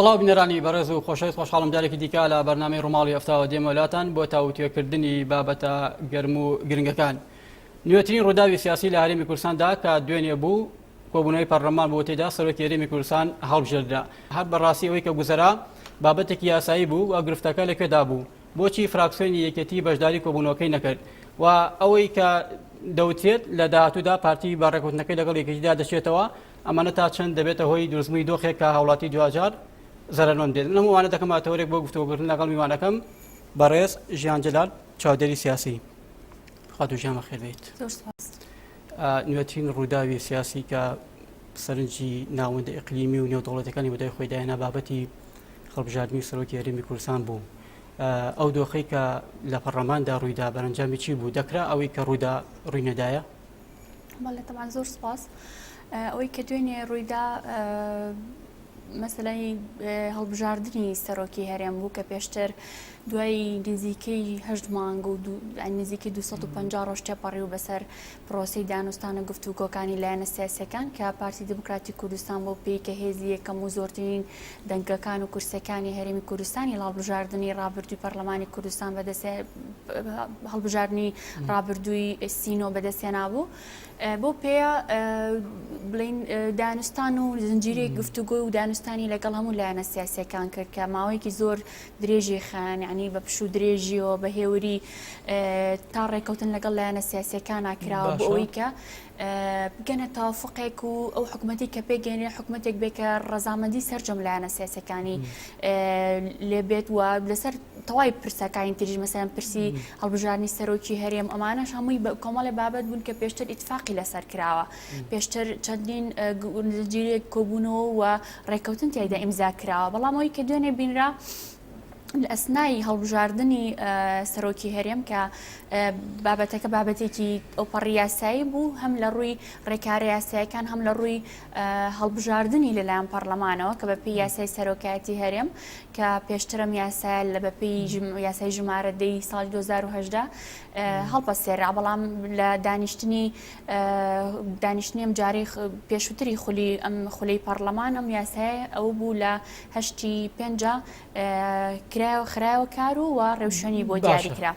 سڵاو بینەرانی بەڕێز و خۆشەویست خۆشحاڵم جارێکی دیکە لە بەرنامەی ڕووماڵی ئەفتاوە دێمەوە لاتان بۆ تاوتوێکردنی بابەتە گەرم و گرنگەکان. نوێترین ڕووداوی سیاسی لە هەرێمی کوردستاندا کە دوێنێ بوو کۆبوونەوەی پەرلەمان بوو تێدا سەرۆکی هەرێمی کوردستان هەڵبژێردرا. هەر بەڕاستی ئەوەی کە گوزەرا بابەتێکی یاسایی بوو و گرفتەکە لە کوێدا بوو؟ بۆچی فراکسیۆنی یەکێتی بەشداری کۆبوونەوەکەی نەکرد و ئەوەی کە دەوترێت لە داهاتوودا پارتی بە ڕێککەوتنەکەی لەگەڵ یەکێتیدا دەچێتەوە ئەمانە تا چەند دەبێتە هۆی دروستبوونی دۆخێک کە هاوڵاتی دواجار زەرەرمەند بێت من هەموو ئەوانە دەکەمە تەوەرێک بۆ گفتوگۆکردن لەگەڵ میوانەکەم بەڕێز ژیان جەلال چاودێری سیاسی خاتوو ژیان بەخێر بێیت. زۆر سوپاس. نوێترین ڕووداوی سیاسی کە سەرنجی ناوەندە ئیقلیمی و نێودەوڵەتەکانی بەدوای خۆی داهێنا بابەتی هەڵبژاردنی سەرۆکی هەرێمی کوردستان بوو. ئەو دۆخەی کە لە پەڕلەماندا ڕوویدا بەرەنجامی چی بوو؟ دەکرا ئەوەی کە ڕوویدا ڕووی نەدایە؟ بەڵێ تەبعەن زۆر سوپاس. ئەوەی کە دوێنێ ڕوویدا مەسەلەی هەڵبژاردنی سەرۆکی هەرێم بوو کە پێشتر دوای نزیکەی هەشت مانگ و نزیکەی 250 ڕۆژ تێپەڕی و بەسەر پرۆسەی دانوستان و گفتوگۆکانی لایەنە سیاسیەکان کە پارتی دیموکراتی کوردستان بۆ پێی کە هێزی یەکەم و زۆرترین دەنگەکان و کورسەکانی هەرێمی کوردستانی لە هەڵبژاردنی ڕابردووی پەرلەمانی کوردستان بەدەست هەڵبژاردنی ڕابردووی سینۆ بەدەستهێنابوو بەو پێیە بڵێین دانوستان و زنجیرەی گفتوگۆی و دانوستانی لەگەڵ هەموو لایەنە سیاسیەکان کرد کە ماوەیەکی زۆر درێژی خایان یعنی بە پشوو درێژیەوە بە هێوری تا ڕێککەوتن لەگەڵ لایەنە سیاسیەکانا کراوە بۆ ئەوەی کە بگەنە تەوافقێک و ئەو حکومەتی کە پێکگەێنێ حکومەتێک بێ کە ڕەزامەندی سەرجەم لایەنە سیاسەکانی لێ بێت و لەسەر تەوای پرسەکانی تریش مەسەلەن پرسی هەڵبژاردنی سەرۆکی هەرێم ئەمانەش هەمووی بە کۆمەڵێ بابەت بوون کە پێشتر ئیتفاقی لەسەر کراوە پێشتر چەندین زنجیرەیەک کۆبوونەوە و ڕێککەوتن تیایدا ئیمزا کراوە بەڵام ئەوەی کە دوێنێ بینرا لە ئەسنای هەڵبژاردنی سەرۆکی هەرێم کە بابەتەکە بابەتێکی ئەوپەڕی یاسایی بوو هەم لە ڕووی ڕێکارە یاسایەکان هەم لە ڕووی هەڵبژاردنی لەلایەن پەرلەمانەوە کە بەپێی یاسای سەرۆکایەتی هەرێم کە پێشتر ئەم یاسایە لە بەپێی یاسای ژمارە دەی ساڵی 2018 هەڵپەسێرا بەڵام لە دانیشتنی دانیشتنی ئەم جارەی پێشووتری خولی ئەم خولەی پەرلەمان ئەم یاسایە ئەو بوو لە هەشتی پێنجا کرایەوە خرایەوە کار و و ڕێوشوێنی بۆ دیاری کرا.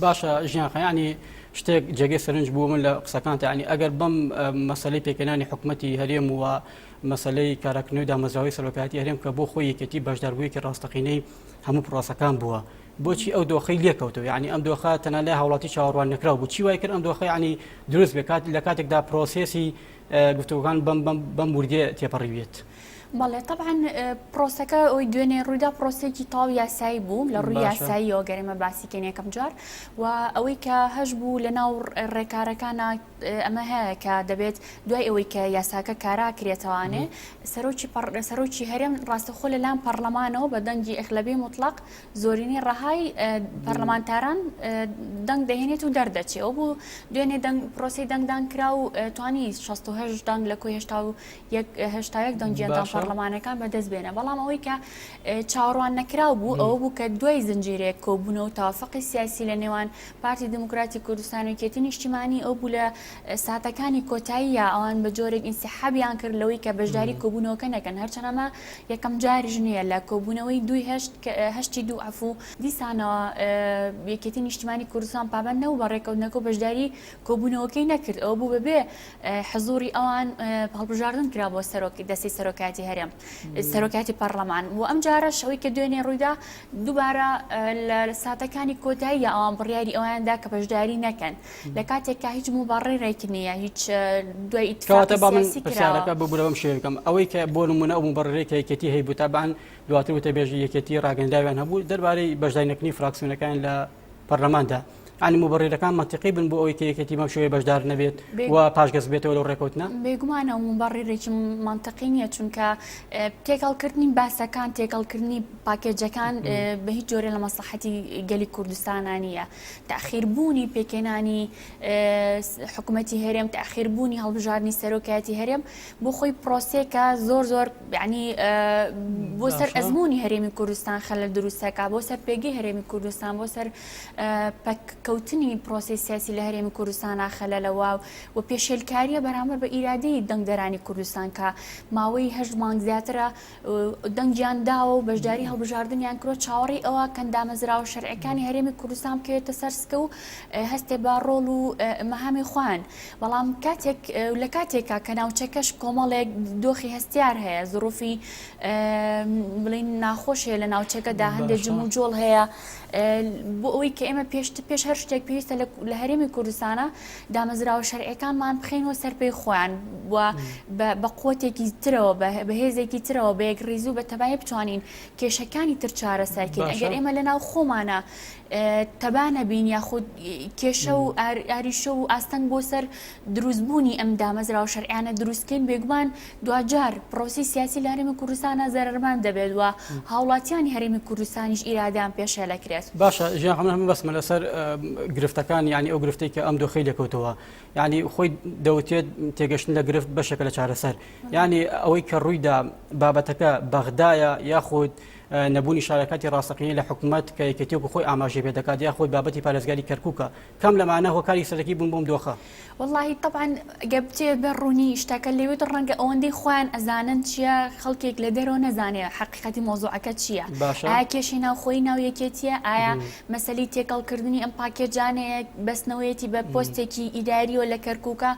باشە ژیان خان یانی شتێک جێگەی سەرنج بوو من لە قسەکانتا یانی ئەگەر بەم مەسەلەی پێکهێنانی حکومەتی هەرێم و مەسەلەی کاراکردنەوەی دامەزراوەی سەرۆکایەتی هەرێم کە بۆ خۆی یەکێتی بەشداربوویەکی ڕاستەقینەی هەموو پرۆسەکان بووە بۆچی ئەو دۆخەی لێکەوتەوە یعنی ئەم دۆخە تەنها لای هاوڵاتی چاوەڕوان نەکراو بوو چی وای کرد ئەم دۆخە یعنی دروست بێ کات لە کاتێکدا پرۆسێسی گفتوگۆکان بەم بەم بەم وردیە تێپەڕیوێت. بەڵێ تەبعەن پرۆسەکە ئەوەی دوێنێ ڕوویدا پرۆسەیەکی تەواو یاسایی بوو لە ڕووی یاساییەوە گەر ئێمە باسی کەین یەکەم جار و ئەوەی کە هەش بوو لە ناو ڕێکارەکانە ئەمە هەیە کە دەبێت دوای ئەوەی کە یاساکە کارا کرێتەوانێ سەرۆکی سەرۆکی هەرێم ڕاستەخۆ لەلایەن پەرلەمانەوە بە دەنگی ئەغلەبی موتڵەق زۆرینەی ڕەهای پەرلەمانتاران دەنگ دەهێنێت و دەردەچێ ئەو بوو دوێنێ دەنگ پرۆسی دەنگدان کرا و توانی 68 دەنگ لە کۆی 81 دەنگی ئەندام پەرلەمانەکان بەدەست بێنە بەڵام ئەوەی کە چاوەڕوان نەکراو بوو ئەوە بوو کە دوای زنجیرەیەک کۆبوونەوە و تەوافقی سیاسی لە نێوان پارتی دیموکراتی کوردستان و یەکێتی نیشتیمانی ئەو بوو لە ساتەکانی کۆتاییە ئەوان بە جۆرێک ئینسیحابیان کرد لەوەی کە بەشداری کۆبوونەوەکە نەکەن هەرچەند ئەمە یەکەم جاریش نییە لە کۆبوونەوەی دووی هەشت هەشتی دوو عەفو دیسانەوە یەکێتی نیشتیمانی کوردستان پابەند نەبوو بە ڕێککەوتنەکە و بەشداری کۆبوونەوەکەی نەکرد ئەوە بوو بەبێ حزوری ئەوان هەڵبژاردن کرا بۆ سەرۆک دەستەی سەرۆکایەتی هەرێم سەرۆکایەتی پەرلەمان و ئەم جارەش ئەوەی کە دوێنێ ڕوویدا دووبارە لە ساتەکانی کۆتاییە ئەوان بڕیاری ئەویان دا کە بەشداری نەکەن لە کاتێک کە هیچ موبەڕیرێک نییە هیچ دوای ئیتفاقی سیاسی کراوە. ببورە بەم شێوەیە بکەم ئەوەی کە بۆ نمونە ئەو موبەڕیرەی کە یەکێتی هەیبوو تابعەن دواتر وتەبێژی یەکێتی ڕاگەندراویان هەبوو دەربارەی بەشداری نەکردنی فراکسیۆنەکان لە پەرلەماندا یانی موبەڕیرەکان مەنتیقی بن بۆ ئەوەی کە یەکێتی بەم شێوەیە بەشدار نەبێت و پاشگەز بێتەوە لەو ڕێکەوتنە؟ بێگومان ئەو موبەڕیرێکی مەنتیقی نییە چونکە تێکەڵکردنی باسەکان تێکەڵکردنی پاکێجەکان بە هیچ جۆرێ لە مەسڵەحەتی گەلی کوردستانا نییە تاخیربوونی پێکهێنانی حکوومەتی هەرێم تاخیربوونی هەڵبژاردنی سەرۆکایەتی هەرێم بۆ خۆی پرۆسێکە زۆر زۆر یعنی بۆ سەر ئەزمموی هەرێمی کوردستان خەلەل دروستەکە بۆ سەر پێگەی هەرێمی کوردستان بۆ سەر پەک. کەوتنی پرۆسەی سیاسی لە هەرێمی کوردستانا خەلەلە و و پێشێلکاریە بەرامبەر بە ئیرادەی دەنگدەرانی کوردستان کە ماوەی هەشت مانگ زیاترە دەنگیان داوە و بەشداری هەڵبژاردنیان کرۆ چاوەڕێی ئەوە کەن دامەزراوە شەرعەکانی هەرێمی کوردستان بکەوێتە سەر سکە و هەستێ بە ڕۆڵ و مەهامی خۆیان بەڵام کاتێک لە کاتێکا کە ناوچەکەش کۆمەڵێک دۆخی هەستیار هەیە زروفی بڵین ناخۆش هەیە لە ناوچەکەدا هەندێک جموجۆڵ هەیە بۆ ئەوەی کە ئێمە پێشت پێش هەر شتێک پێویستە لە هەرێمی کوردستانە دامەزراوە شەرعیەکانمان بخەینەوە سەر پێی خۆیان و بە قوتێکی ترەوە بە هێزێکی ترەوە بە یەکڕیزی و بە تەبایی بتوانین کێشەکانی تر چارەسەرکەین ئەگەر ئێمە لە ناو خۆمانە تەبا نەبین یاخود کێشە و ئاریشە و ئاستەنگ بۆ سەر دروستبوونی ئەم دامەزراوە شەرعیانە دروستکەین بێگومان دواجار پرۆسەی سیاسی لە هەرێمی کوردستانە زەرەرمەند دەبێت و هاوڵاتیانی هەرێمی کوردستانیش ئیرادەیان پێشێلەکرێت. باشە ژیان خان من مەبەستمە لەسەر گرفتەکان یعنی ئەو گرفتەی کە ئەم دۆخەی لێکەوتەوە یعنی خۆی دەوتێت تێگەشتن لە گرفت بەشێکە لە چارەسەر یعنی ئەوەی کە ڕوویدا بابەتەکە بەغدایە یاخود نەبوونی شارەکاتی ڕاستەقینەی لە حکوومەت کە یەکێتی وەکو خۆی ئاماژەی پێ دەکات یاخود بابەتی پارێزگاری کەرکووکە کام لەمانە هۆکاری سەرەکی بوون بۆم دۆخە؟ وەڵاهی تەبعەن گەر بتەوێت بە ڕوونی شتەکە لێوت ڕەنگە ئەوەندەی خۆیان ئەزانن چییە خەڵکێک لە دەرەوە نەزانێ حەقیقەتی مەوزوعەکە چییە باشە. ئایا کێشەی ناوخۆیی ناو یەکێتییە ئایا مەسەلەی تێکەڵکردنی ئەم پاکێجانەیە بەستنەوەیەتی بە پۆستێکی ئیداریەوە لە کەرکووکە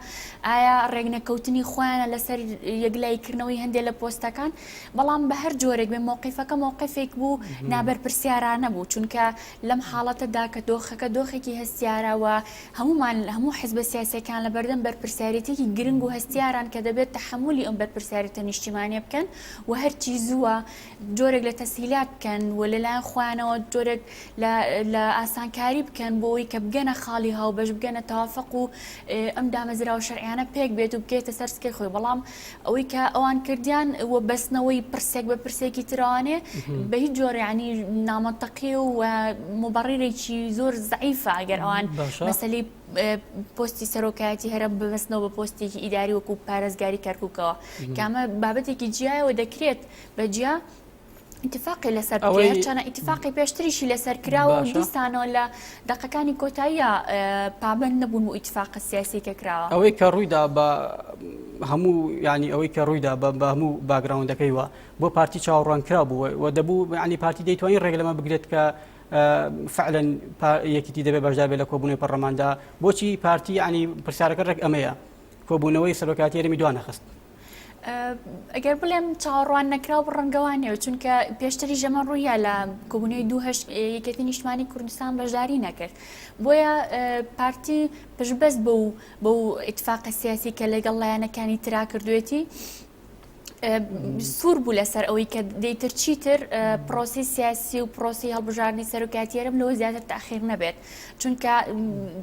ئایا ڕێکنەکەوتنی خۆیانە لەسەر یەکلاییکردنەوەی هەندێ لە پۆستەکان بەڵام بە هەر جۆرێک بێ مەوقیفەکە مەوقیفێک بوو نابەرپرسیارانە بوو چونکە لەم حاڵەتەدا کە دۆخەکە دۆخێکی هەستیارە و هەموومان، هەموو حزبە سیاسیەکان لەبەردەم بەرپرسیارێتیەکی گرنگ و هەستیاران کە دەبێت تەحەمولی ئەم بەرپرسیارێتە نیشتیمانیە بکەن و هەرچی زووە جۆرێک لە تەسهیلات بکەن و لەلایەن خۆیانەوە جۆرێک لە ئاسانکاری بکەن بۆ ئەوەی کە بگەنە خاڵی هاوبەش بگەنە تەوافق و ئەم دامەزراوە شەرعیانە پێک بێت و بکەوێتە سەر سکەی خۆی بەڵام ئەوەی کە ئەوان کردیان و بەستنەوەی پرسێک بە پرسێکی ترانێ بە هیچ جۆرە ینی نامەنتەقی و مبەڕیرێکی زۆر زعیفە ئەگەر ئەوان مەسەلی پۆستی سەرۆکایەتی هەرە ببەستنەوە بە پۆستێکی ئیداری وەکو پارێزگاری کەرکووکەوە کامە بابەتێکی جیایەوە دەکرێت بە جیا ئیتفاقی لەسەر بکرێت هەرچەنە ئیتفاقی پێشتریشی لەسەر کراوە و دیسانەوە لە دەقەکانی کۆتاییە پابند نەبوون و ئیتفاقە سیاسی کە کراوە. ئەوەی کە ڕوویدا بە هەموو ینی ئەوەی کە ڕوویدا بە هەموو background ەکەی وە بۆ پارتی چاوەڕوان کرا بوو و دەبوو ینی پارتی دەیتوانی ڕێگ لەمە بگرێت کە فعلا یەکێتی دەبێت بەشدار بێت لە کۆبوونەوەی پەرلەماندا بۆچی پارتی ینی پرسیارەکە ڕێک ئەمەیە کۆبوونەوەی سەرۆکاتی هەرێمی دوانەخست. ئەگەر بڵێم چاوەڕوان نەکراو ڕەنگە وا نەبێت چونکە پێشتریش ئەمە ڕوویا لە کۆبوونەوەی دوو هەشت یەکێتی نیشتمانی کوردستان بەشداری نەکرد بۆیە پارتی پشتبەست بەو بەو ئیتفاقە سیاسی کە لەگەڵ لایەنەکانی ترا کردوێتی سوور بوو لەسەر ئەوەی کە دەیتر چیتر پرۆسی سیاسی و پرۆسی هەڵبژاردنی سەرۆکایەتی هەرێم لەوە زیاتر تاخیر نەبێت چونکە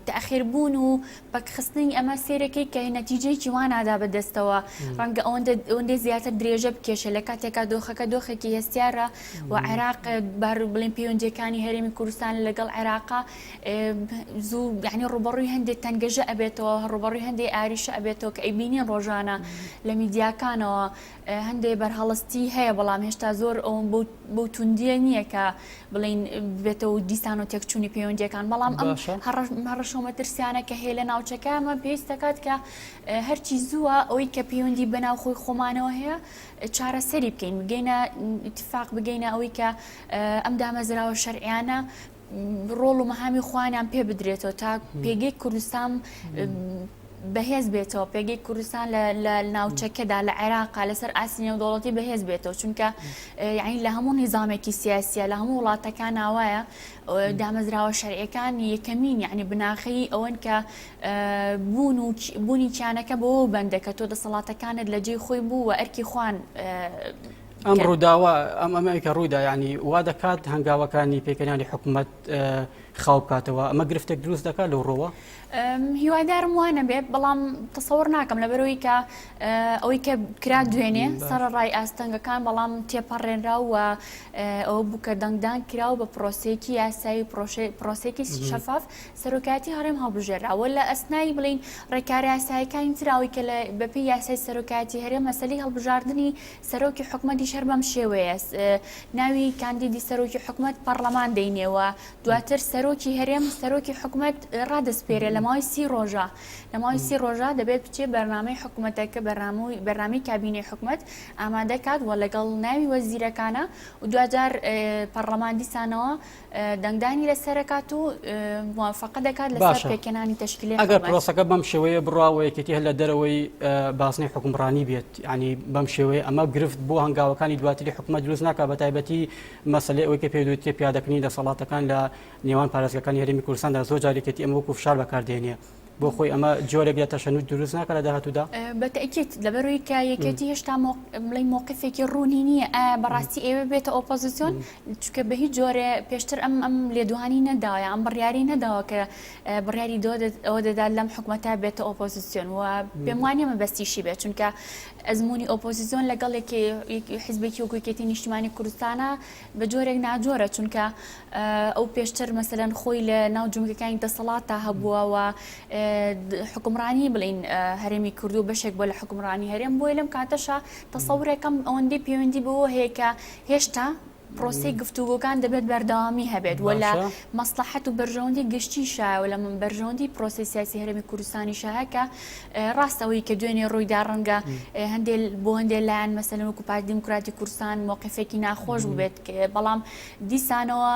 تاخیر بوون و پەکخستنی ئەمە سەیرەکەی کە نەتیجەیەکی وا نادا بە دەستەوە، ڕەنگە ئەوەندە ئەوەندەی زیاتر درێژە بکێشێ لە کاتێکا دۆخەکە دۆخێکی هەستیارە و عێراق بار بڵێن پەیوەندییەکانی هەرێمی کوردستان لەگەڵ عێراقا زوو یعنی ڕووبەڕووی هەندێک تەنگەژە ئەبێتەوە ڕووبەڕووی هەندێک ئاریشە ئەبێتەوە کە ئەیبینین ڕۆژانە لە میدیاکانەوە هەندێ بەرهەڵستی هەیە بەڵام هێشتا زۆر ئەوم بەو توندیە نییە کە بڵێین ببێتەوە دیسان و تێکچوونی پەیوەندیەکان بەڵام ئەم هەڕەشە و مەترسیانە کە هەیە لە ناوچەکە ئەمە پێویست دەکات کە هەرچی زووە ئەوەی کە پەیوەندی بە ناوخۆی خۆمانەوە هەیە چارەسەری بکەین بگەینە ئیتفاق بگەینە ئەوەی کە ئەم دامەزراوە شەرعیانە ڕۆڵ و مەهامی خۆیانیان پێ بدرێتەوە تا پێگەی کوردستان بەهێز بێتەوە پێگەی کوردستان لە ناوچەکەدا لە عێراقا لەسەر ئاستی نێودەوڵەتی بەهێز بێتەوە چونکە یعنی لە هەموو نیزامێکی سیاسیە لە هەموو وڵاتەکان ناوایە دامەزراوە شەرعەکان یەکەمین یعنی بناخەی ئەوەن کە بوون و بوونی کیانەکە بۆ بەندە کە تۆ دەسەڵاتەکانت لە جێی خۆی بوو و ئەرکی خوان ئەم ڕووداوە ئەم ئەمەی کە ڕوویدا ینی وا دەکات هەنگاوەکانی پێکەنانی حکوومەت خاو بکاتەوە ئەمە گرفتێک دروست دەکات لەو ڕۆوە؟ هیوادارم وا نەبێت بەڵام تەسەوڕ ناکەم لەبەرەوەی کە ئەوەی کە کرا دوێنێ سەرەڕای ئاستەنگەکان بەڵام تێپەڕێنرا و ئەوە بوو کە دەنگدان کرا و بە پرۆسەیەکی یاسایی پرۆسێکی شەفاف سەرۆکایەتی هەرێم هەڵبژێراوە لە ئەسنایی بڵین ڕێکارە یاسایەکانی تراوی کە لە بەپێی یاسای سەرۆکایەتی هەرێم مەسەلەی هەڵبژاردنی سەرۆکی حکومەتیش هەر بەم شێوەیە ناوی کاندیدی سەرۆکی حکومەت پەڕلەمان دەینێ و دواتر سەرۆک. سەرۆکی هەرێم سەرۆکی حکومەت ڕادەسپێرێ لە ماوەی سی ڕۆژە لە ماوەی سی ڕۆژە دەبێت بچێ بەرنامەی حکومەتەکە بەرنامەی بەرنامەی کابینەی حکومەت ئامادە کات و لەگەڵ ناوی وەزیرەکانە و دواجار پەڕلەمان دیسانەوە دەنگدانی لەسەرەکات و موافقە دەکات لەسەر باشە پێکهێنانی تەشکیلی ئەگەر حکومەت. پرۆسەکە بەم شێوەیە بڕوا و یەکێتی هەر لە دەرەوەی بازنەی حوکمڕانی بێت یانی بەم شێوەیە ئەمە گرفت بۆ هەنگاوەکانی دواتری حکومەت دروست ناکات بە تایبەتی مەسەلەی ئەوەی کە پێی دەوترێ پیادەکردنی دەسەڵاتەکان لە نێوان پارێزگاکانی هەرێمی کوردستاندا زۆر جار یەکێتی ئەمە وەکو فشار بەکاردێنێ بۆ خۆی ئەمە جۆرێک لە تەشەنوج دروست ناکات لە داهاتوودا؟ بە تەئکید لەبەرئەوەی کە یەکێتی هێشتا بڵێین مەوقفێکی ڕوونی نییە ئایا بەڕاستی ئەیەوێ بێتە ئۆپۆزیسیۆن چونکە بە هیچ جۆرێ پێشتر ئەم ئەم لێدوانی نەداوە یا ئەم بڕیاری نەداوە کە بڕیاری ئەوە دەدات لەم حکومەتە بێتە ئۆپۆزیسیۆن و پێم وانییە مەبەستیشی بێت چونکە ئەزموونی ئۆپۆزیسیۆن لەگەڵ حزبێکی وەکو یەکێتی نیشتیمانی کوردستانە بە جۆرێک ناجۆرە چونکە ئەو پێشتر مەسەلەن خۆی لە ناو جومگەکانی دەسەڵاتدا هەبووە و حکومڕانی بڵین هەرێمی کردو بەشێک بۆ لە حکومڕانی هەرێم بۆیە لەم کاتەشا تەسەورێکم ئەوەندەی پەیوەندی بەوە هەیە کە هێشتا پرۆسەی گفتوگۆکان دەبێت بەردەوامی هەبێت و لە مەسلحەت و بەرژەوەندی گشتی شایە و لە بەرژەوەندی پرۆسی سیاسی هەرێمی کوردستانی شایە کە ڕاستە ئەوەی کە دوێنێ ڕوویدا ڕەنگە هەندێ بۆ هەندێ لایەن مەسەلەن وەکو پارتی دیموکراتی کوردستان مۆقیفێکی ناخۆش بووبێت بەڵام دیسانەوە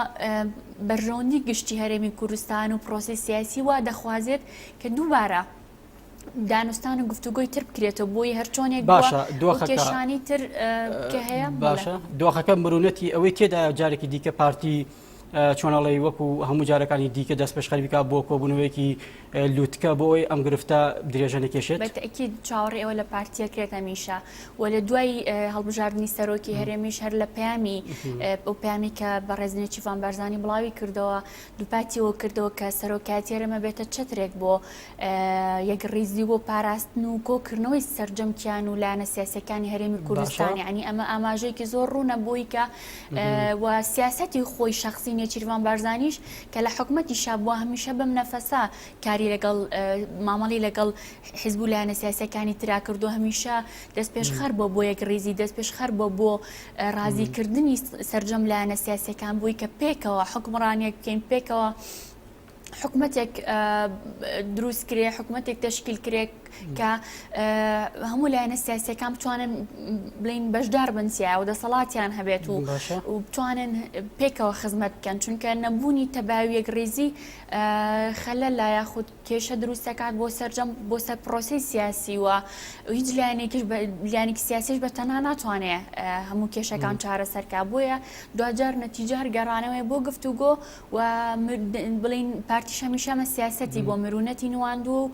بەرژەوەندی گشتی هەرێمی کوردستان و پرۆسی سیاسی وا دەخوازێت کە دووبارە دانوستان و گفتوگۆی تر بکرێتەوە بۆی هەرچۆنێک باشە دۆخەکە کێشانی تر کە هەیە باشە دۆخەکە مرونەتی ئەوەی تێدا جارێکی دیکە پارتی چۆن ئەڵێی وەکو هەموو جارەکانی دیکە دەستپێشخەری بکات بۆ کۆبوونەوەیەکی لوتکە بۆ ئەوەی ئەم گرفتە درێژە نەکێشێت؟ بە تەئکید چاوەڕێی ئەوە لە پارتی ئەکرێت هەمیشە و لە دوای هەڵبژاردنی سەرۆکی هەرێمیش هەر لە پەیامی ئەو پەیامی کە بەڕێز نێچیرڤان بارزانی بڵاوی کردەوە دووپاتی ئەوە کردەوە کە سەرۆکایەتی هەرێم ئەبێتە چەترێک بۆ یەکڕیزی و بۆ پاراستن و کۆکردنەوەی سەرجەم کیان و لایەنە سیاسیەکانی هەرێمی کوردستان یعنی ئەمە ئاماژەیەکی زۆر ڕوونە بۆی کە و سیاسەتی خۆی شەخسی نێچیرڤان بارزانیش کە لە حکومەتیشا بووە هەمیشە بەم نەفەسە کاری لەگەڵ مامەڵی لەگەڵ حیزب و لایەنە سیاسیەکانی ترا کردو هەمیشە دەستپێشخەر بووە بۆ یەکڕیزی دەستپێشخەر بووە بۆ ڕازیکردنی سەرجەم لایەنە سیاسیەکان بووی کە پێکەوە حکومڕانیەک بکەین پێکەوە حکومەتێک دروست کرێ حکومەتێک تەشکیل کرێ کە هەموو لایەنە سیاسەکان بتوانن بڵین بەشدار بن تیا و دەسەڵاتیان هەبێت و بتوانن پێکەوە خزمەت بکەن چونکە نەبوونی تەباویەک ڕیزی خەلە لا یاخود کێشە دروست دەکات بۆ سەرجەم بۆ سەر پرۆسەی سیاسی و هیچ لایەنێکیش لایەنێکی سیاسیش بە تەنها ناتوانێ هەموو کێشەکان چارەسەر کا بۆیە دواجار نەتیجە هەر گەڕانەوەی بۆ گفتوگۆ و بڵین پارتیش هەمیشە ئەمە سیاسەتی بۆ مرونەتی نواندووە و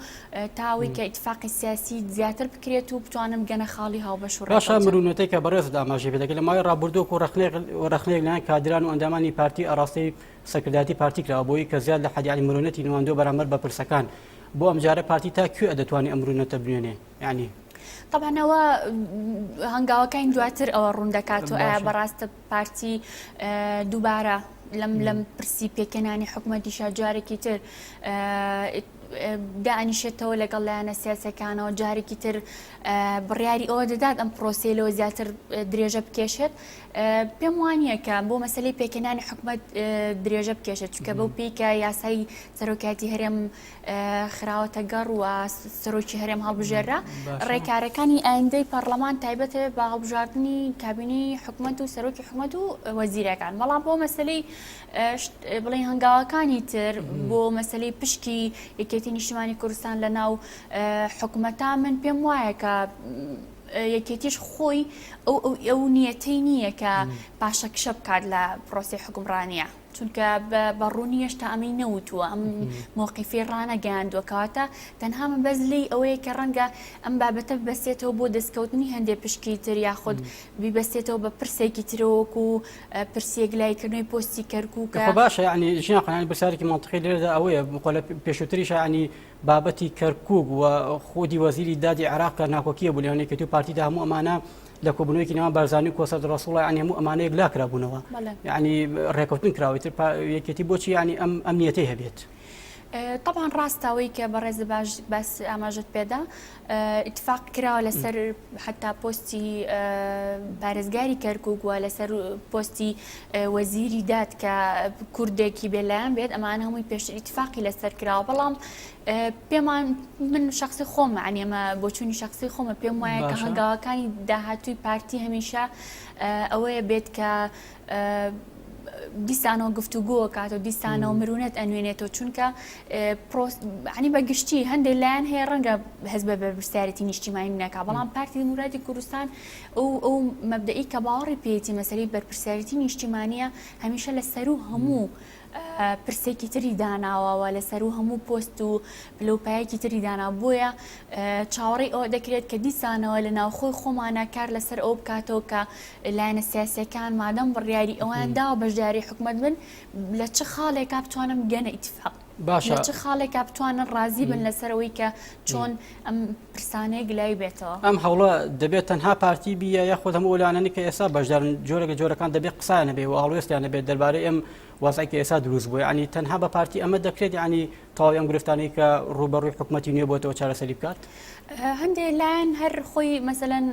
تا ئەوەی کە ئیتفاقی سیاسی زیاتر بکرێت و بتوانن بگەنە خاڵی هاوبەش و باشە ڕێککەوتن. مرونەتەی کە بەڕێزت ئاماژەی پێ دەکەی لە ماوەی ڕابردوو وەکوو ڕەخنەیەک ڕەخنەیەک لەلایەن کادران و ئەندامانی پارتی ئاڕاستەی سەرکردایەتی پارتی کراوە بۆی کە زیاد لە حەد یانی مرونەتی نواندووە بەرامبەر بە پرسەکان بۆ ئەمجارە پارتی تا کوێ دەتوانێ ئەم مرونەتە بنوێنێ یانی تەبعەن ئەوە هەنگاوەکانی دواتر ئەوە ڕوون دەکاتەوە ئایا باشە. بەڕاستە پارتی دووبارە لەم لەم پرسی پێکهێنانی حکومەتیشا جارێکی تر دائەنیشێتەوە لەگەڵ لایەنە سیاسەکانەوە جارێکی تر بڕیاری ئەوە دەدات ئەم پرۆسەی لەوە زیاتر درێژە بکێشێت پێم وانە کە بۆ مەسلەی پێکهێنانی حکومەت درێژە بکێشێت چونکە بەو پێی کە یاسای سەرۆکایەتی هەرێم خراوەتە گەڕ و سەرۆکی هەرێم هەڵبژێررا، ڕێکارەکانی ئایندەی پەڕلەمان تایبەتە بە هەڵبژاردنی کابینەی حکومەت و سەرۆکی حکومەت و وەزیرەکان، بەڵام بۆ مەسەلەی بڵێین هەنگاوەکانی تر بۆ مەسەلەی پشکی یەکێتی نیشتیمانی کوردستان لە ناو حکومەتا من پێم وایە کە یەکێتیش خۆی ئەو ئەو نیەتەی نییە کە پاشەکشە بکات لە پرۆسەی حکومڕانیە. چونکە بە ڕوونی هێشتا ئەمەی نەوتووە، ئەم مەوقیفەی ڕانەگەیاندووە، کەواتە تەنها مەبەست لێی ئەوەیە کە ڕەنگە ئەم بابەتە ببەستێتەوە بۆ دەستکەوتنی هەندێ پشکی تر یاخود بیبەستێتەوە بە پرسێکی ترەوە وەکو پرسی یەکلاییکردنەوەی پۆستی کەرکووکە. خۆ باشە یانی ژیان خان یانی پرسیارێکی مەنتقی لێرەدا ئەوەیە خۆ لە پێشووتریشا یانی بابەتی کەرکووک و خودی وەزیری دادی عێراق کە ناکۆکیە بوو لەنێوان یەکێتی و پارتیدا هەموو ئەمانە لە کۆبوونەوەیەکی نێوان بارزانی و کۆسرەت ڕەسوڵ یانی هەموو ئەمانە یەکلا کرابوونەوە یانی ڕێکەوتن کراوە ئیتر یەکێتی بۆچی یانی ئەم ئەم نیەتەی هەبێت؟ تەبعەن ڕاستە ئەوەی کە بەڕێزت باش باس ئاماژەت پێدا ئیتفاق کراوە لەسەر حتا پۆستی پارێزگاری کەرکک و لەسەر پۆستی وەزیری داد کە کوردێکی بێلایەن بێت ئەمان هەمووی پێشتر ئیتفاقی لەسەر کراوە بەڵام پێمان من شخصی خۆم یەعنی ئەمە بۆچوونی شخصی خۆمە پێم وایە کە هەنگاوەکانی داهاتووی پارتی هەمیشە ئەوەیە بێت کە دیسانەوە گفتوگۆ کات و دیسانەوە مرونەت ئەنوێنێتەوە چونکە عنی بە گشتی هەندێک لایەن هەیە ڕەنگە هەز بە بەرپرسیارەتی نیشتیمانی نەکا بەڵام پارتی دیموکراتی کوردستان ئەو ئەو مەبدەئی کە باوەڕی پێیەتی مەسەلەی بەرپرسیارەتی نیشتیمانیە هەمیشە لە سەروو هەموو پرسێکی تری داناوە و لە سەروو هەموو پۆست و پلە و پایەکی تری دانا بۆیە چاوەڕێی ئەوە دەکرێت کە دیسانەوە لە ناوخۆی خۆمانە کار لەسەر ئەو بکاتەوە کە لایەنە سیاسیەکان مادەم بڕیاری ئەوان داوە بەشداری حکومەت بن لە چ خاڵێکا بتوانن بگەنە ئیتفاق باشە لە چ خاڵێکا بتوانن ڕازی بن لەسەرەوەی کە چۆن ئەم پرسانەیە گلایی بێتەوە. ئەم هەوڵە دەبێت تەنها پارتی بیە یاخود هەموو ئەو لایەنانەی کە ئێستا بەشدارن جۆرێک لە جۆرەکان دەبێت قسەیان هەبێ و هەڵوێستیان هەبێت دەربارەی ئەم وەزعەی کە ئێستا دروست بووە یعنی تەنها بە پارتی ئەمە دەکرێت یعنی تەواوی ئەم گرفتانەی کە ڕووبەڕووی حکومەتی نوێ بۆتەوە چارەسەری بکات؟ هەندێک لایەن هەر خۆی مەسەلەن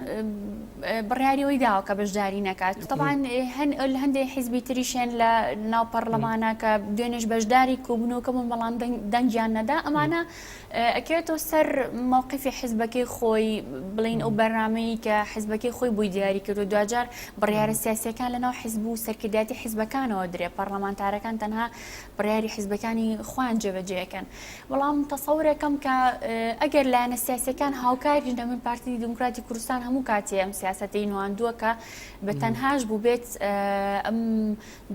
بڕیاری ئەوی داوە کە بەشداری نەکات طبعا هەن هەندێک حیزبی تریشێن لە ناو پەرلەمانە کە دوێنێش بەشداری کۆبوونەوەکە بوون بەڵام دەنگیان نەدا ئەمانە ئەکەوێتەوە سەر مەوقفی حیزبەکەی خۆی بڵین ئەو بەرنامەی کە حیزبەکەی خۆی بۆی دیاری کردو دواجار بڕیارە سیاسیەکان لەناو حیزب و سەرکردایەتی حیزبەکانەوە درێ پەرلەمانتارەکان تەنها بڕیاری حیزبەکانی خۆیان جێبەجێەکەن بەڵام تەسەورەکەم کە ئەگەر لایەنە سیاسەکان هاوکاریش دەبن پارتی دیموکراتی کوردستان هەموو کاتێ ئەم سیاسەتەی نواندووە کە بە تەنهاش بووبێت ئەم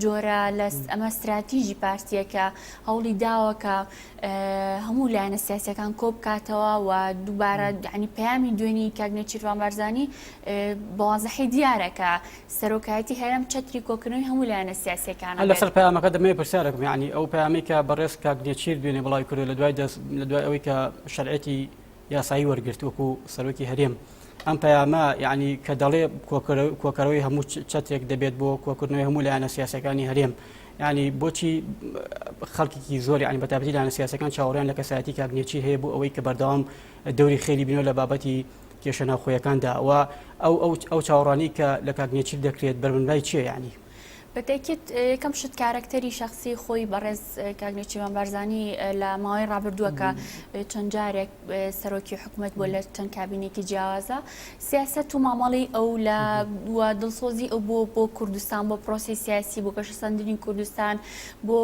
جۆرە لە ئەمە ستراتیژی پارتیە کە هەوڵی داوە کە هەموو لایەنە سیاسەکان کۆبکاتەوە و دووبارە ینی پەیامی دوێنی کاک نێچیرڤان بارزانی بە وازحی دیارە کە سەرۆکایەتی هەرێم چەتری کۆکردنەوەی هەموو لایەنە سیاسیەکانە بێت. لەسەر پەیامەکە دەمەوێت پرسیارێکم یانی ئەو پەیامەی کە بەڕێز کاک نێچیر دوێنێ بڵاوی کردو لە دوای دەست لە دوای ئەوەی کە شەرعێتی یاسایی وەرگرت وەکو سەرۆکی هەرێم ئەم پەیامە یعنی کە دەڵێ کۆکەرەوەی هەموو چەترێک دەبێت بۆ کۆکردنەوەی هەموو لایەنە سیاسەکانی هەرێم ینی بۆچی خەڵکێکی زۆر ینی بەتابەتی لایەنە سیاسەکان چاوەڕیان لە کەسایەتی کاک نێچیر هەیە بۆ ئەوەی کە بەردەوام دەوری خێری بینەوە لە بابەتی کێشە ناوخۆیەکاندا و ئەو ئەو ئەو چاوەڕوانی کە لە کاک نێچیر دەکرێت بەربنبای چیە یانی؟ بە تەئکید یەکەم شت کارەکتەری شەخسی خۆی بەڕێز کاک نێچیرڤان بارزانی لە ماوەی ڕابردووە کە چەند جارێک سەرۆکی حکومەت بووە لە چەند کابینێکی جیاوازە سیاسەت و مامەڵی ئەو لە و دڵسۆزی ئەو بۆ بۆ کوردستان بۆ پرۆسی سیاسی بۆ گەشەسەندنی کوردستان بۆ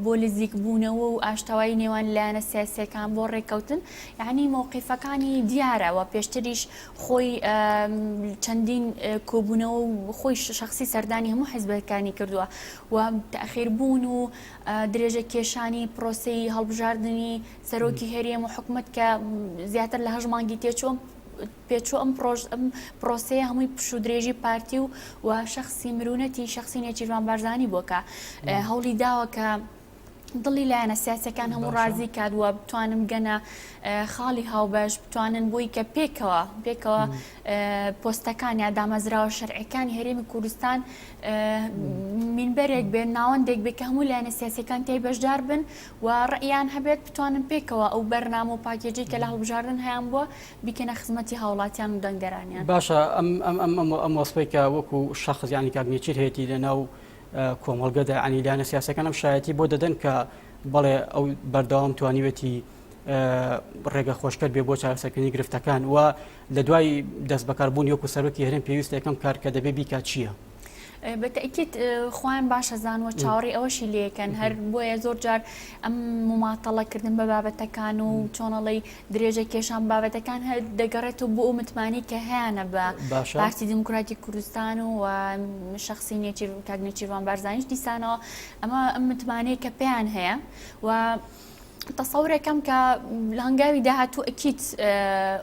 بۆ نزیک بوونەوە و ئاشتەوایی نێوان لایەنە سیاسیەکان بۆ ڕێککەوتن یەعنی مەوقیفەکانی دیارە و پێشتریش خۆی چەندین کۆبوونەوە و خۆی شەخسی سەردانی هەموو حیزبەکانی کردووە و تەئخیر بوون و درێژە کێشانی پرۆسەی هەڵبژاردنی سەرۆکی هەرێم و حکومەت کە زیاتر لە هەشت مانگی تێچوو پێچوو ئەم پرۆژ ئەم پرۆسەیە هەمووی پشوو درێژی پارتی و و شەخسی مرونەتی شەخسی نێچیرڤان بارزانی بووە کە هەوڵی داوە کە دڵی لایەنە سیاسەکان هەموو ڕازی کات و بتوانن بگەنە خاڵی هاوبەش بتوانن بۆی کە پێکەوە پێکەوە پۆستەکان یا دامەزراوە شەرعەکانی هەرێمی کوردستان مینبەرێک بێن ناوەندێک بێت کە هەموو لایەنە سیاسەکان تای بەشدار بن و ڕەئیان هەبێت بتوانن پێکەوە ئەو بەرنامە و پاکێجی کە لە هەڵبژاردن هەیان بووە بیکەنە خزمەتی هاوڵاتیان و دەنگدەرانیان. باشە ئەم ئەم ئەم ئەم وەسفەی کە وەکو شەخس یانی کاک نێچیر هەیەتی لە ناو کۆمەڵگەدا یانی لایەنە سیاسەکان ئەم شایەتی بۆ دەدەن کە بەڵێ ئەو بەردەوام توانیوێتی ڕێگە خۆشکەر بێ بۆ چارەسەرکردنی گرفتەکان و لە دوای دەست بەکاربوون وەکو سەرۆکی هەرێم پێویستە یەکەم کار کە دەبێ بیکات چییە؟ بە تەئکید خۆیان باش ئەزان و چاوەڕێی ئەوەشی لێکەن هەر بۆیە زۆر جار ئەم مماتەڵەکردن بە بابەتەکان و چۆنەڵی درێژە کێشان بابەتەکان هەر دەگەڕێتەوە بۆ ئەو متمانەی کە هەیانە بە پارتی دیموکراتی کوردستان و شخصی نێچیر کاک نێچیرڤان بارزانیش دیسانەوە ئەمە ئەم متمانەیە کە پێیان هەیە و. تەسەورەکەم کە لە هەنگاوی داهاتوو ئەکید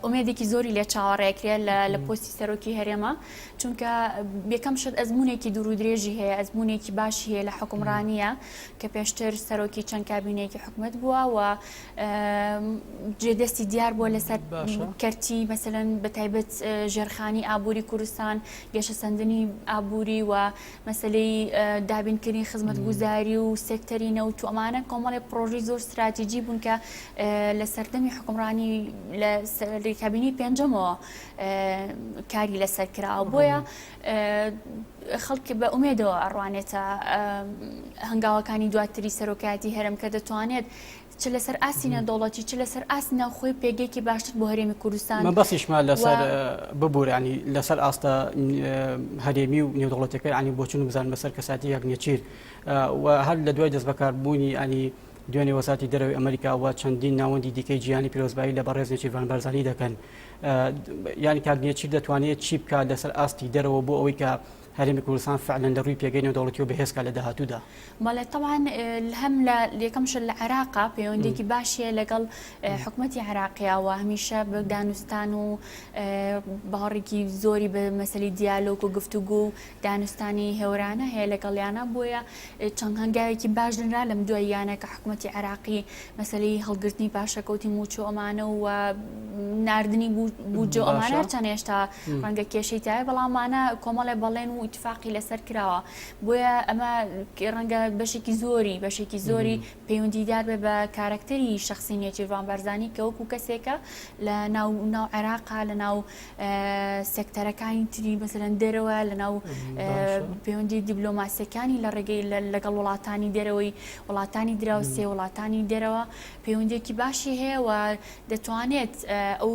ئومێدێکی زۆری لێ چاوەڕێکرێت لە پۆستی سەرۆکی هەرێمە چونکە یەکەم شت ئەزمونێکی دوور و درێژی هەیە ئەزمونێکی باشی هەیە لە حکومڕانیە کە پێشتر سەرۆکی چەند کابینێکی حکومت بووە و جێدەستی دیار بووە لەسەر کەرتی مەسەلەن بە تایبەت ژێرخانی ئابووری کوردستان گەشەسەندنی ئابووری و مەسەلەی دابینکردنی خزمەتگوزاری و سێکتەری نەوت و ئەمانە کۆمەڵێک پڕۆژەی زۆر ستراتیجی بوون کە لە سەردەمی حکومڕانی لە کابینەی پێنجەمەوە کاری لەسەر کراوە بۆیە خەڵک بە ئومێدەوە ئەڕوانێتە هەنگاوەکانی دواتری سەرۆکایەتی هەرم کە دەتوانێت چ لەسەر ئاستی نێودەوڵەتی چ لەسەر ئاستی ناوخۆی پێگەیەکی باشتر بۆ هەرێمی کوردستان. مەبەستیشمان لەسەر ببورە ینی لەسەر ئاستە هەرێمی و نێودەوڵەتەکە ینی بۆچون بزان بەسەر کەساتی یەک نێچیر و هەر لە دوای دەستبەکاربوونی ینی دوێنێ وەزارەتی دەرەوەی ئەمریکا و چەندین ناوەندی دیکەی جیهانی پیرۆزبایی لە بەڕێز نێچیرڤان بارزانی دەکەن یانی کاک نێچیر دەتوانێت چی بکات لەسەر ئاستی دەرەوە بۆ ئەوەی کە هەرێمی کوردستان فعلەن لە ڕووی پێگەی نێودەوڵەتیەوە بەهێز کا لە داهاتوودا؟ بەڵێ تەبعەن هەم لە یەکەم شت لە عێراقا پەیوەندیەکی باشی هەیە لەگەڵ حکومەتی عێراقیا و هەمیشە بە دانوستان و باوەڕێکی زۆری بە مەسەلی دیالۆگ و گفتوگۆ و دانوستانی هێورانە هەیە لەگەڵیانە بۆیە چەند هەنگاوێکی باش نرا لەم دواییانە کە حکومەتی عێراقی مەسەلەی هەڵگرتنی پاشەکەوتی مووچە و ئەمانە و ناردنی بودجە و ئەمانە هەرچەند هێشتا ڕەنگە کێشەی تایە بەڵام ئەمانە کۆمەڵێ بەڵێن و ئیتفاقی لەسەر کراوە بۆیە ئەمە ڕەنگە بەشێکی زۆری بەشێکی زۆری پەیوەندیدار بێ بە کارەکتەری شخصی نێچیرڤان بارزانی کە وەکو کەسێکە لە ناو ناو عێراقا لە ناو سێکتەرەکانی تری مەسەلەن دەرەوە لە ناو پەیوەندی دیبلۆماسیەکانی لە ڕێگەی لەگەڵ وڵاتانی دەرەوەی وڵاتانی دراوسێ وڵاتانی دەرەوە پەیوەندیەکی باشی هەیە و دەتوانێت ئەو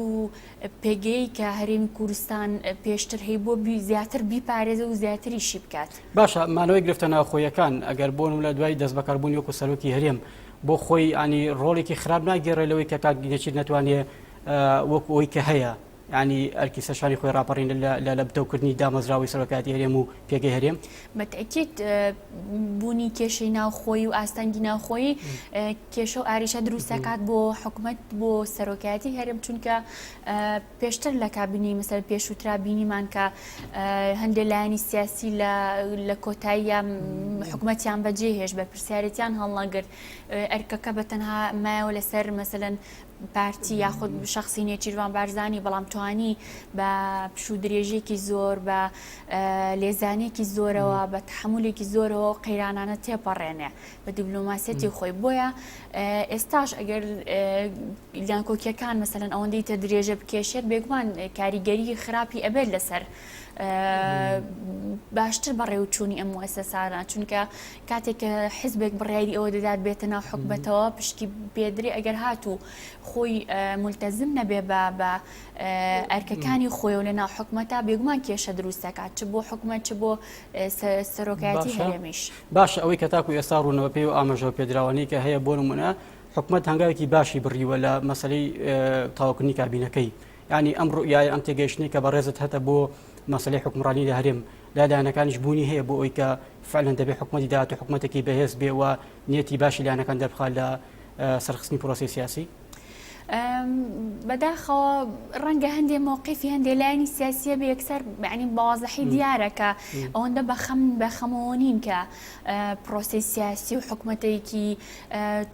پێگەی کە هەرێمی کوردستان پێشتر هەی بۆ زیاتر بیپارێزە و زیاتریشی بکات. باشە مانەوەی گرفتە ناوخۆیەکان ئەگەر بۆ نمونە دوای دەستبەکاربوونی وەکو سەرۆکی هەرێم بۆ خۆی ینی ڕۆڵێکی خراپ ناگێڕێ لەوەی کە کاک نێچیر نەتوانێ وەکو ئەوی کە هەیە ینی ئەرکی سەرشانی خۆی ڕاپەڕین لە لە بتەوکردنی دامەزراوەی سەرۆکایەتی هەرێم و پێگەی هەرێم؟ بە تەئکید بوونی کێشەی ناوخۆیی و ئاستەنگی ناوخۆیی کێشە و ئاریشە دروست دەکات بۆ حکومەت بۆ سەرۆکایەتی هەرێم چونکە پێشتر لە کابینەی مەسەلەن پێشووترا بینیمان کە هەندێک لایەنی سیاسی لە کۆتاییە حکومەتیان بەجێ هێشت بەرپرسیارێتیان هەڵنەگرت ئەرکەکە بە تەنها مایەوە لەسەر مەسەلەن پارتی یاخود شەخسی نێچیرڤان بارزانی بەڵام توانی بە پشوو درێژیەکی زۆر بە لێزانێکی زۆرەوە بە تەحەمولێکی زۆرەوە ئەو قەیرانانە تێپەڕێنێ بە دیبلۆماسیەتی خۆی بۆیە ئێستاش ئەگەر ناکۆکیەکان مەسەلەن ئەوەندەی تر درێژە بکێشێت بێگومان کاریگەری خراپی ئەبێت لەسەر باشتر بەڕێوچوونی ئەم موسەسانە چونکە کاتێک کە حزبێک بڕیاری ئەوە دەدات بێتە ناو حکومەتەوە پشکی پێدرێ ئەگەر هاتوو خۆی ملتەزم نەبێ بە بە ئەرکەکانی خۆی و لە ناو حکومەتە بێگومان کێشە دروست دەکات چ بۆ حکومەت چ بۆ سەرۆکایەتی هەرێمیش. باشە ئەوەی کە تاکو ئێستا ڕوونەوە پێی و ئاماژە پێدراوانەی کە هەیە بۆ نمونە حکومەت هەنگاوێکی باشی بڕیوە لە مەسەلەی تەواوکردنی کابینەکەی یانی ئەم ڕوئیایە ئەم تێگەیشتنەی کە بەڕێزت هەتە بۆ مەسەلەی حوکمڕانی لە هەرێم لای لایەنەکانیش بوونی هەیە بۆ ئەوەی کە فعلەن دەبێ حکومەتی داهاتوو حکومەتێکی بەهێز بێ و نیەتی باشی لایەنەکان دەربخات لە سەرخستنی پرۆسەی سیاسی؟ بەداخەوە ڕەنگە هەندێ مەوقیفی هەندێ لایەنی سیاسیە بێ یەکسەر یعنی بەوازحی دیارە کە ئەوەندە بەخەم بەخەمەوە نین کە پرۆسەی سیاسی و حکومەتێکی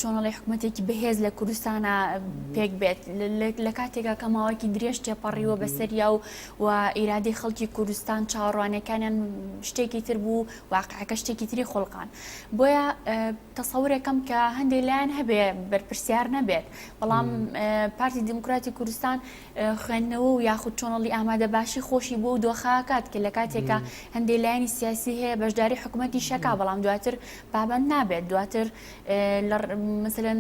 چۆنەڵی حکومەتێکی بەهێز لە کوردستانە پێک بێت لە کاتێکا کە ماوەیەکی درێژ تێپەڕیوە بەسەریا و و ئیرادەی خەڵکی کوردستان چاوەڕوانیەکانیان شتێکی تر بوو واقعەکە شتێکی تری خوڵقان بۆیە تەسەورێکم کە هەندێک لایەن هەبێ بەرپرسیار نەبێت بەڵام پارتی دیموکراتی کوردستان خوێندنەوە و یاخود چۆنەڵی ئامادەباشی خۆشی بۆ دۆخاکات کە لە کاتێکا هەندێک لایەنی سیاسی هەیە بەشداری حکوومەتی شەکا بەڵام دواتر پابەند نابێت دواتر مەسەلەن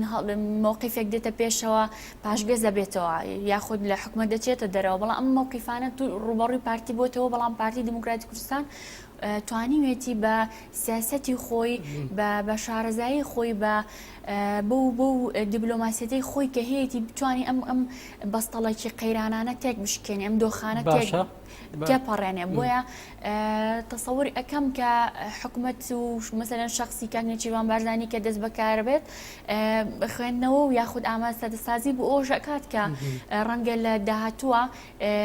مەوقیفێک دێتە پێشەوە پاشگەز دەبێتەوە یاخود لە حکومەت دەچێتە دەرەوە بەڵام ئەم مەوقیفانە ڕووبەڕووی پارتی بۆتەوە بەڵام پارتی دیموکراتی کوردستان. توانیوێتی بە سیاسەتی خۆی بە بە شارەزایی خۆی بە بەو بەو دیبلۆماسیەتەی خۆی کە هەیەی بتوانانی ئەم ئەم بەستەڵەکی قەیرانانە تێک بشکێنێ ئەم دۆخانە تێک تێپەڕێنێ بۆیە تەسەوری ئەکەم کە حکومەت و مەسەلەن شەخسی کاک نێچیروان بارزانی کە دەست بەکار بێت خوێندنەوە و یاخود ئامادەسازی بۆ ئەوەش ئەکات کە ڕەنگە لە داهاتووە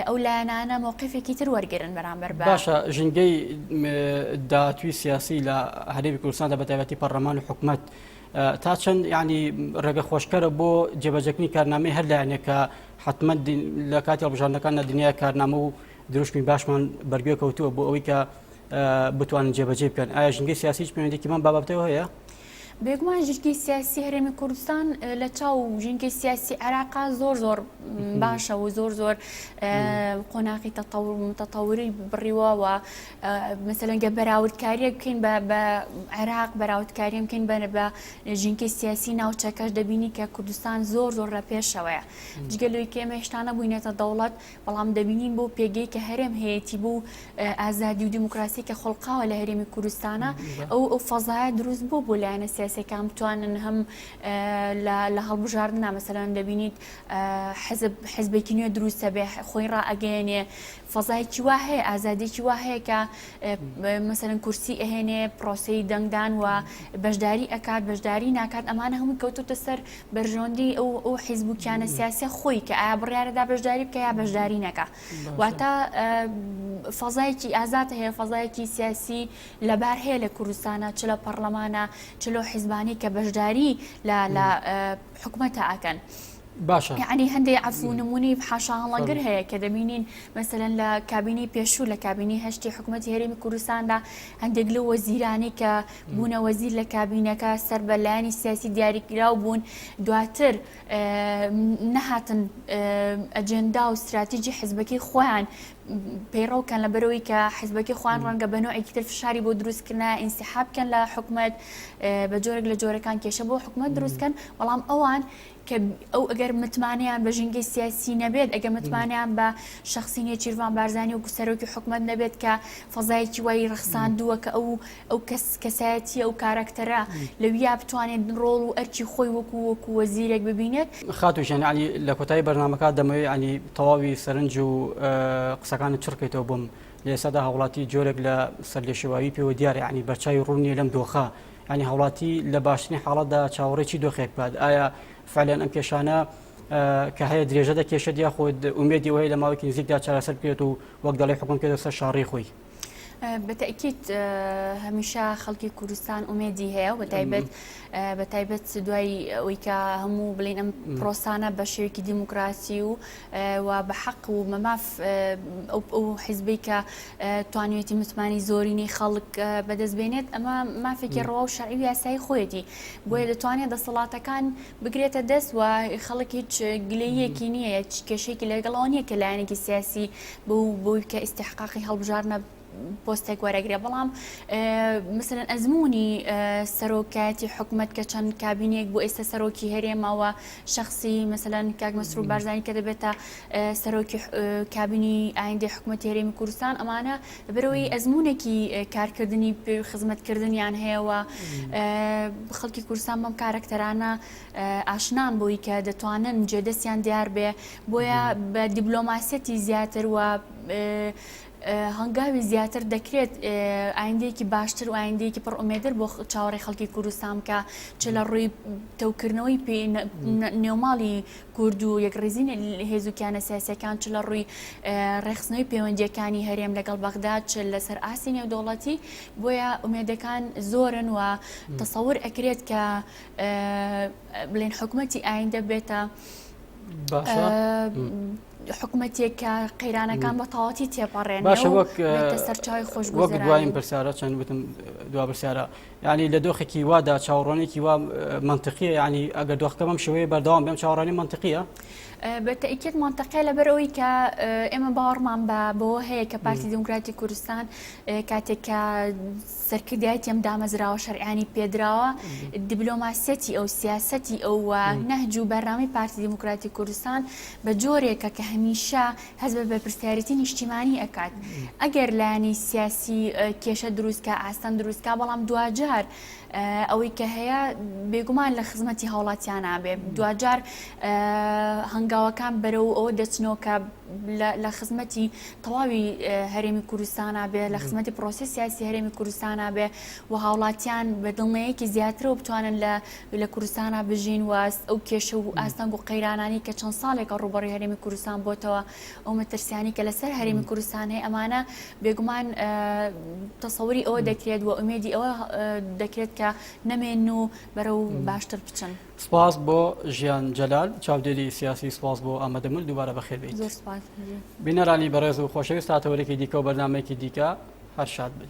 ئەو لایەنانە مەوقیفێکی تر وەرگرن بەرامبەر بە باشە ژینگەی داهاتووی سیاسی لە هەرێمی کوردستاندا بە تایبەتی پەرلەمان و حکومەت تا چەند یعنی ڕێگە خۆشکەرە بۆ جێبەجەکردنی کارنامەی هەر لایەنێک کە حتمما لە کاتی هەڵبژاردنەکان لە دنیای کارنامە و دروشمی باشمان بەرگوێ کەوتووە بۆ ئەوەی کە بتوانن جێبەجێ بکەن ئایا ژینگەی سیاسی هیچ پەیوەندیەکی بەم بابەتەوە هەیە؟ بێگومان ژینگەی سیاسی هەرێمی کوردستان لە چاو ژینگەی سیاسی عێراقا زۆر زۆر باشە و زۆر زۆر قۆناغی تەتەوری بڕیوە و مەسەلەن گە بەراوردکاریەک بکەین بە عێراق بەراوردکاریان بکەین بە بە ژینگەی سیاسی ناوچەکەش دەبینی کە کوردستان زۆر زۆر لە پێشەوەیە جگە لەوەی کە ئێمە هێشتا نەبووینەتە دەوڵەت بەڵام دەبینین بۆ پێگەی کە هەرێم هەیەی بوو ئازادی و دیموکراسی کە خۆڵقاوە لە هەرێمی کوردستانە ئەو ئەو فەزایە دروست بوو بۆ لایەنە سیاسەکان بتوانن هەم لە هەڵبژاردننا مەسەلەن دەبینیت حزب حزبێکی نوێ دروستە بێ خۆی ڕائەگەیەنێ فەزایەکی وا هەیە ئازادیەکی وا هەیە کە مەسەلەن کورسی ئەهێنێ پرۆسەی دەنگدان و بەشداری ئەکات بەشداری ناکات ئەمانە هەمووی کەوتوتە سەر بەرژەوەندی ئەو ئەو حیزب و کیانە سیاسیە خۆی کە ئایا بڕیارەدا بەشداری بکە یا بەشداری نەکا واتە فەزایەکی ئازاد هەیە فەزایەکی سیاسی لەبار هەیە لە کوردستانە چ لە پەرلەمانە چ لەو حیزبانی کە بەشداری لە لە حکومەتە ئەکەن. باشە. یەعنی هەندێ عەفو نمونەی حاشاهەڵنەگر هەیە کە دەبینین مەسەلەن لە کابینەی پێشوو لە کابینەی هەشتی حکومەتی هەرێمی کوردستاندا هەندێک لەو وەزیرانەی کە بوونە وەزیر لە کابینەکە سەر بە لایەنی سیاسی دیاریکراو بوون دواتر نەهاتن ئەجێندا و ستراتیجی حزبەکەی خۆیان پەیڕەو کەن لەبەرەوەی کە حزبەکەی خۆیان ڕەنگە بە نوعێکی تر فشاری بۆ دروستکردە ئینسیحاب بکەن لە حکومەت بە جۆرێک لە جۆرەکان کێشە بۆ حکومەت دروستکەن بەڵام ئەوان کە ئەو ئەگەر متمانەیان بە ژینگەی سیاسی نەبێت، ئەگەر متمانەیان بە شەخسی نێچیرڤان بارزانی وەکو سەرۆکی حکومەت نەبێت کە فەزایەکی وای ڕەخساندووە کە ئەو ئەو کەس کەسایەتیە ئەو کاراکتەرە لەویا بتوانێت ڕۆڵ و ئەرکی خۆی وەکو وەکو وەزیرێک ببینێت. خاتوو ژیان یانی لە کۆتایی بەرنامەکە دەمەوێت یانی تەواوی سەرنج و قسەکانت چڕ کەیتەوە بۆم لە ئێستادا هاوڵاتی جۆرێک لە سەرلێشێواوی پێوە دیارە یانی بەرچاوی ڕوون نییە لەم دۆخە یانی هاوڵاتی لە باشترین حاڵەتدا چاوەڕێی چی دۆخێک بکات؟ ئایا فعلەن ئەم کێشانە کە هەیە درێژە دەکێشێت یاخود ئومێدی ئەوەیە لە ماوەیەکی نزیکدا چارەسەر بکرێت و وەک دەڵێ حکوم بکرێتە سەر شاڕێی خۆی؟ بە تەئکید هەمیشە خەڵکی کوردستان ئومێدی هەیە و بەتایبەت بە تایبەت دوای ئەوەی کە هەموو بڵین ئەم پرۆسانە بە شێوەیەکی دیموکراسی و و بە حەق و مەماف ئەو حیزبەی کە توانیویەتی متمانەی زۆرینەی خەڵک بەدەست بێنێت ئەمە مافێکی ڕەوا و شەرعی و یاسایی خۆیەتی بۆیە دەتوانێت دەسەڵاتەکان بگرێتە دەست و خەڵک هیچ گلەیەکی نییە هیچ کێشەیەکی لەگەڵەوە نییە کە لایەنێکی سیاسی بۆ کە ئیستیحقاقی هەڵبژاردنە پۆستێک وەرەگرێ بەڵام مثلەن ئەزمموی سەرۆکایەتی حکومت کە چەند کابینێک بۆ ئێستا سەرۆکی هەرێمەوە شخصی مثلەن کاک مەسرور بارزانی کە دەبێتە سەرۆکی کابینی ئایندەی حکومەتی هەرێمی کوردستان ئەمانە لەبەرئەوەی ئەزموونێکی کارکردنی خزمەتکردنیان هەیە و خەڵکی کوردستان بەم کارەکتەرانە ئاشنان بۆی کە دەتوانن جێدەستیان دیار بێ بۆیە بە دیبلۆماسیەتی زیاتر و هەنگاوی زیاتر دەکرێت ئایندەیەکی باشتر و ئایندەیەکی پڕ ئومێدتر بۆ چاوەڕێی خەڵکی کوردستان بکە چ لە ڕووی پتەوکردنەوەی نێوماڵی کورد و یەکڕیزی هێز و کیانە سیاسیەکان چ لە ڕووی ڕێکخستنەوەی پەیوەندیەکانی هەرێم لەگەڵ بەغدا چ لەسەر ئاستی نێودەوڵەتی بۆیە ئومێدەکان زۆرن و تەسەور ئەکرێت کە بڵێن حکومەتی ئایندە بێتە حکومەتێک کە قەیرانەکان بە تەواوەتی تێپەڕێن باشە وەک سەرچاوی خۆش وەک دوایین پرسیارە چەند وتم دوا پرسیارە یعنی لە دۆخێکی وادا چاوەڕوانێکی وا منطقیە یعنی ئەگەر دۆخەکە بەم شێوەیە بەردەوام بێم چاوەڕوانی منطقیە؟ بە تەئکید مەنتەقیە لەبەر ئەوەی کە ئێمە باوەڕمان بە بەوە هەیە کە پارتی دیموکراتی کوردستان کاتێک کە سەرکردایەتی ئەم دامەزراوە شەرعیانی پێدراوە دیبلۆماسیەتی ئەو سیاسەتی ئەو و نەهج و بەرنامەی پارتی دیموکراتی کوردستان بە جۆرێکە کە هەمیشە هەست بە بەرپرسیارێتی نیشتیمانی ئەکات ئەگەر لایەنی سیاسی کێشە دروستکە ئاستەنگ دروستکە بەڵام دواجار ئەوەی کە هەیە بێگومان لە خزمەتی هاوڵاتیانە بێ دواجار هەنگاوەکان بەرەو ئەوە دەچنەوە کە لە خزمەتی تەواوی هەرێمی کوردستانە بێ لە خزمەتی پرۆسی سیاسی هەرێمی کوردستانە بێ و هاوڵاتیان بە دڵنەیەکی زیاترەوە بتوانن لە لە کوردستانە بژین و ئەو کێشە و ئاستەنگ و قەیرانانی کە چەند ساڵێکە ڕووبەڕووی هەرێمی کوردستان بۆتەوە ئەو مەترسیانی کە لەسەر هەرێمی کوردستان هەیە ئەمانە بێگومان تەسەوری ئەوە دەکرێت و ئومێدی ئەوە دەکرێت کە نەمێن و بەرەو باشتر بچن. سپاس بۆ ژیان جەلال چاودێری سیاسی سپاس بۆ ئامادەبوون دووبارە بەخێر بێیت. زۆر سپاس. بینەرانی بەڕێز و خۆشەویست تا تەوەرێکی دیکە و بەرنامەیەکی دیکە هەر شاد بن.